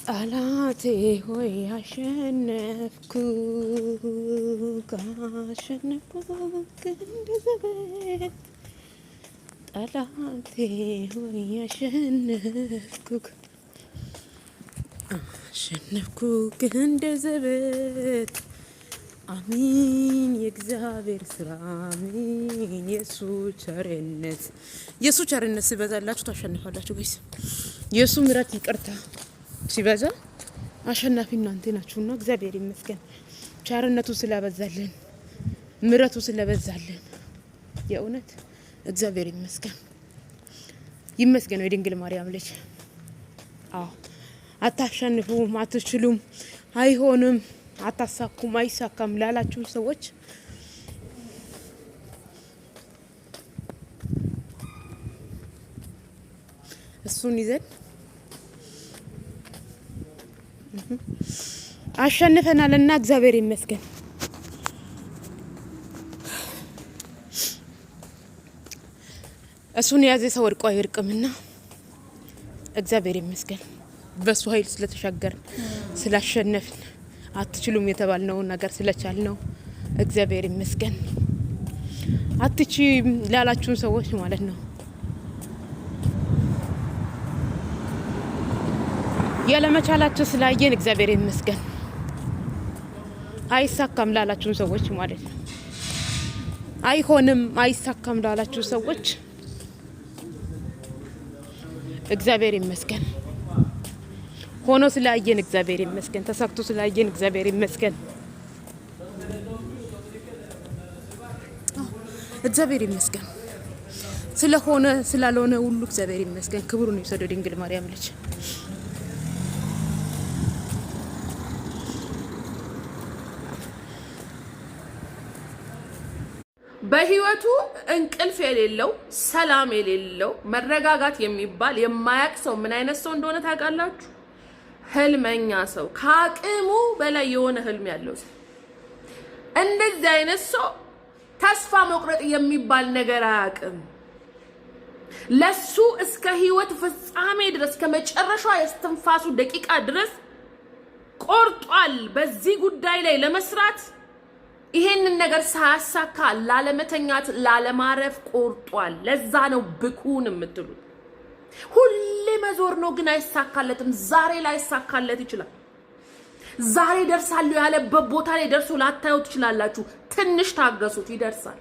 ጠላቴ ሆይ አሸነፍኩ አሸነፍኩ እንደ ዘበት። ጠላቴ ሆይ አሸነፍኩ አሸነፍኩ እንደ ዘበት። አሚን የእግዚአብሔር ስራ፣ አሚን የእሱ ቸርነት። የእሱ ቸርነት ሲበዛላችሁ ታሸንፋላችሁ guys። የእሱ ምሕረት ይቅርታ ሲበዛ አሸናፊ እናንተ ናችሁና እግዚአብሔር ይመስገን። ቸርነቱ ስለበዛልን፣ ምሕረቱ ስለበዛልን የእውነት እግዚአብሔር ይመስገን። ይመስገን ነው የድንግል ማርያም ልጅ። አዎ፣ አታሸንፉም፣ አትችሉም፣ አይሆንም፣ አታሳኩም፣ አይሳካም ላላችሁ ሰዎች እሱን ይዘን አሸንፈናል እና እግዚአብሔር ይመስገን። እሱን የያዘ ሰው ወድቆ አይወድቅምና እግዚአብሔር ይመስገን። በእሱ ኃይል ስለተሻገርን፣ ስላሸነፍን፣ አትችሉም የተባልነውን ነገር ስለቻልነው እግዚአብሔር ይመስገን። አትችም ላላችሁን ሰዎች ማለት ነው፣ ያለመቻላችሁ ስላየን እግዚአብሔር ይመስገን። አይሳካም ላላችሁን ሰዎች ማለት ነው፣ አይሆንም አይሳካም ላላችሁ ሰዎች እግዚአብሔር ይመስገን። ሆኖ ስላየን እግዚአብሔር ይመስገን። ተሳክቶ ስላየን እግዚአብሔር ይመስገን። እግዚአብሔር ይመስገን። ስለሆነ ስላልሆነ ሁሉ እግዚአብሔር ይመስገን። ክብሩን ይውሰደው ድንግል ማርያም ልጅ። በህይወቱ እንቅልፍ የሌለው፣ ሰላም የሌለው፣ መረጋጋት የሚባል የማያቅ ሰው ምን አይነት ሰው እንደሆነ ታውቃላችሁ? ህልመኛ ሰው፣ ከአቅሙ በላይ የሆነ ህልም ያለው ሰው። እንደዚህ አይነት ሰው ተስፋ መቁረጥ የሚባል ነገር አያውቅም። ለሱ እስከ ህይወት ፍጻሜ ድረስ፣ ከመጨረሻዋ የእስትንፋሱ ደቂቃ ድረስ ቆርጧል። በዚህ ጉዳይ ላይ ለመስራት፣ ይሄንን ነገር ሳያሳካ ላለመተኛት፣ ላለማረፍ ቆርጧል። ለዛ ነው ብኩን የምትሉት። ሁሌ መዞር ነው፣ ግን አይሳካለትም። ዛሬ ላይሳካለት ይችላል። ዛሬ ደርሳለሁ ያለበት ቦታ ላይ ደርሶ ላታዩ ትችላላችሁ። ትንሽ ታገሱት፣ ይደርሳል።